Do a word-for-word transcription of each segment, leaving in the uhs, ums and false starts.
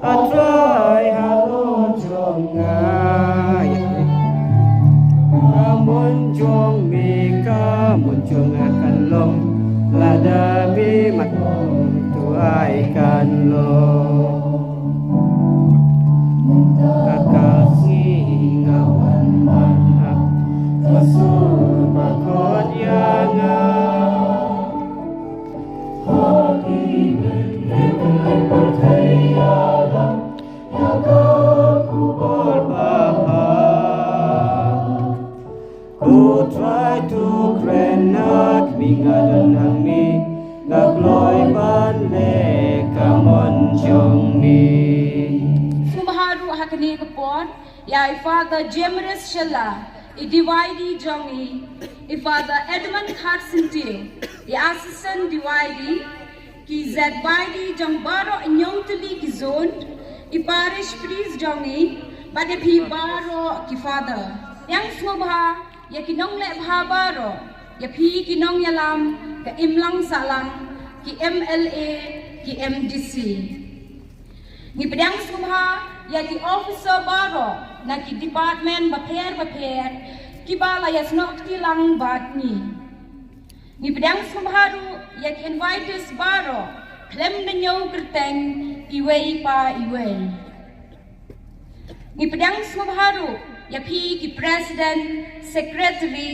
Trai halor jong nga, ka mon jong me, ka mon jong nga kan long, lada me mat, tu ai kan long. Mynta ka sngi nga wan ban hap ka sur ba khot ïa nga. Ko Trai, to kren na kmie, nga don hangne, nga kloi ban leh ka mon jong me. Sngewbha ruh ha kane ka por ïa i Father James Shylla, i D Y D jong ngi, i Father Edmund Kharsyntiew, i Assistant D Y D, ki Z Y D jong baroh hynñiew tylli ki zone, i parish priest jong ngi, bad ïa phi baroh ki father. Pdiang sngewbha ïa ki nongleh bha baroh, ïa phi ki nongïalam ka imlang sahlang, ki M L A, ki M D C. Ngi pdiang sngewbha ïa ki officer baroh na ki department bapher bapher kiba la ïasnoh kti lang bad ngi. Ngi pdiang sngewbha ruh ïa ki invitees baroh khlem da ñiew kyrteng iwei pa iwei. Ngi pdiang sngewbha ruh ïa phi ki president, secretary,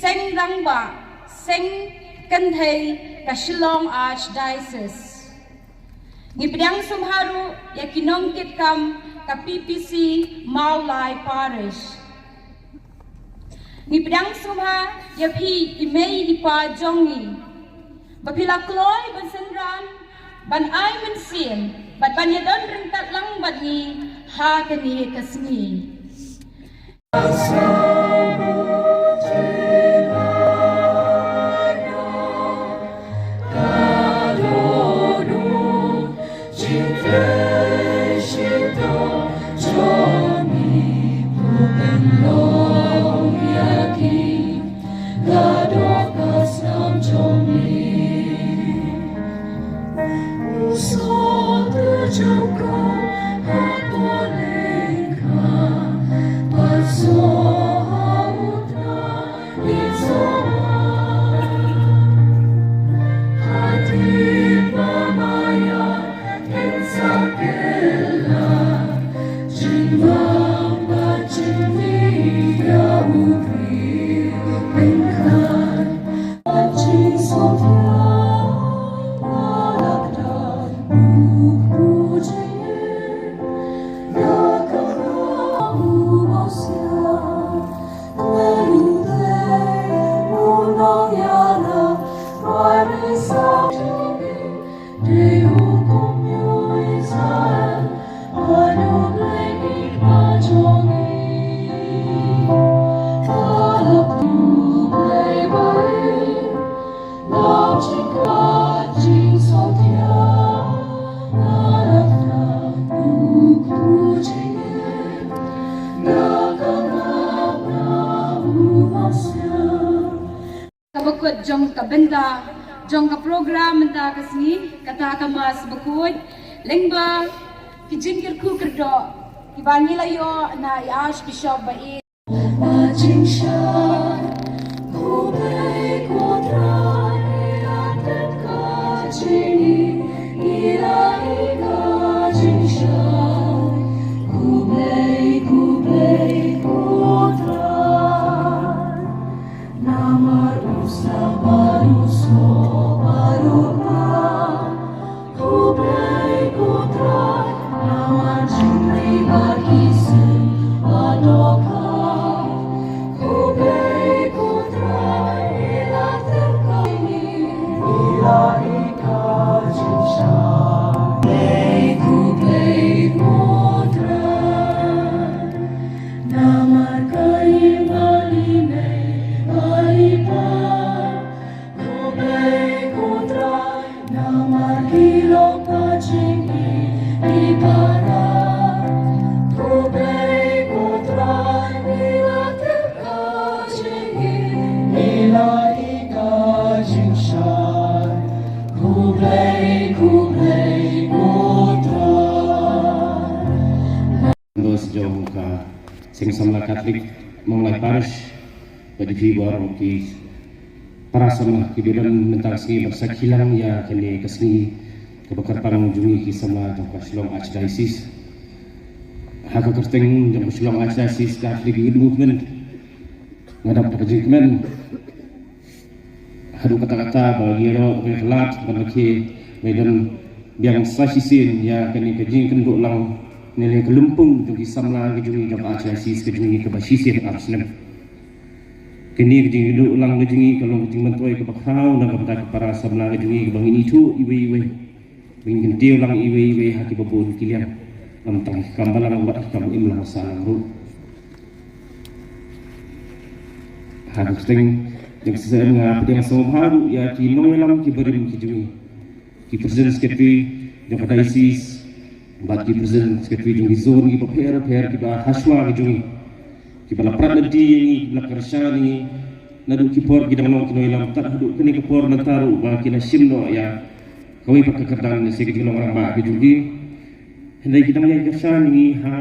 seng rangbah, seng kynthei ka Shillong Archdiocese. Ngi pdiang sngewbha ruh ïa ki nongkitkam ka P P C Mawlai Parish. Ngi pdiang sngewbha ïa phi i mei i pa jong ngi ba phi la kloi ban synran, ban ai mynsiem bad ban ïadon ryngkat lang bad ngi ha kane ka sngi. Kaba kut jong ka bynta jong ka program mynta ka sngi, kata ka Mass bakhuid, lyngba ki jingkyrkhu kyrdoh kiba ngi la ïoh na i Archbishop ba ïeit. Namar u sngewbha u sngewbha u sngewbha. Khublei ko Trai, namar jingri bad ki symbai dohkha. Khublei ko Trai, ïa la tyngka, ïa la ïa ka jingshai. Khublei, khublei ko Trai. Namar ka ïing mane ba i pa. Khublei ko Trai, namar ki long ka jingïeit i para. Khublei ko Trai, ïa la tyngka jingïeit, ïa la ïa ka jingshai. Khublei, khublei ko Trai. Sdang ka Seng Samla Katholik Mawlai Parish, bad ïa phi baroh ki para samla kiba don mynta ka sngi bad sa ki lang ïa kane ka sngi kaba kyrpang jong ngi ki samla jong ka Shillong Archdiocese. Ha ka kyrteng jong ka Shillong Archdiocese Catholic Youth Movement, nga dap da ka jingkmen haduh katta katta ba ïaroh ba ïakhlad ban leh ba don biang sa shisien ïa kane ka jingkynduh lang ne ka lympung jong ki samla ka jong ngi jong ka Archdiocese ka jong ngi kaba shisien ar snem. Kane ka jingkynduh lang ka jong ngi ka long ka jingmyntoi kaba khraw na ka bynta ki para samla ka jong ngi kaba ngin ïathuh iwei iwei. Ba ngin kyntiew lang iwei iwei ha kiba bun ki liang. Ym tang ki kam balang bad ki kam imlang sahlang ruh. Ha ka kyrteng jong ka S S A M nga pdiang sngewbha ruh ïa ki nongïalam kiba rim ki jong ngi, ki president secretary jong ka diocese bad ki president secretary jong ki zone kiba pher pher kiba hashwa ki jong ngi, kiba la prat lynti ïa ngi, kiba la kyrshan ïa ngi naduh ki por ki dang long ki nongïalam tad haduh kane ka por mynta ruh ba ki la shim noh ïa kawei pat ka kyrdan ne se ka jinglong rangbah ka jong ki. Hynrei ki dang ïai kyrshan ïa ngi ha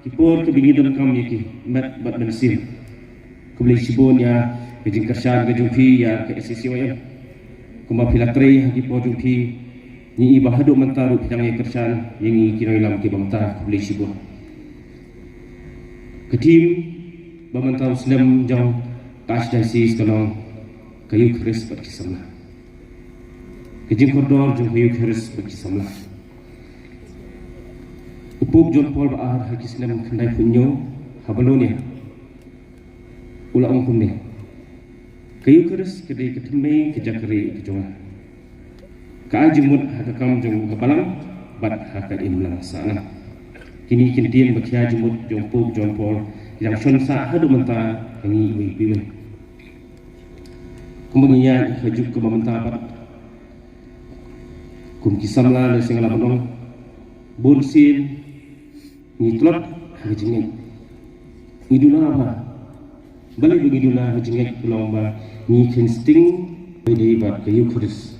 ki por kiba ngi donkam ïa ki met bad mynsiem. Khublei shibun ïa ka jingkyrshan ka jong phi ïa ka S A C Y M. Kumba phi la trei ha ki por jong phi, ngi i ba haduh mynta ruh phi dang ïai kyrshan ïa ngi ki nongïalam kiba mynta. Khublei shibun. Ka theme ba mynta u snem jong ka Archdiocese ka long ka Eucharist bad ki samla. Ka jingkordor jong ka Eucharist bad ki samla. U Pope John Paul ba ar ha ki snem khyndai phew hynñiew ha Bologna u la ong kumne: Ka Eucharist ka dei ka thymmei ka jaka rieh ka jong nga. Ka ai jingmut ha ka kam jong ka balang bad ha ka imlang sahlang. Kine ki ktien ba khia jingmut jong u Pope John Paul ki dang shon sah haduh mynta ha ngi iwei pa iwei. Kumba ngi ïaid ha ka juk kaba mynta pat kum ki samla, lehse nga lah ban ong, bun sien ngi tlot ha ka jingngeit. Ngi duna bha. Balei ba ngi duna ha ka jingngeit? Ka long ba ngi kheiñ sting ba dei bad ka Eucharist.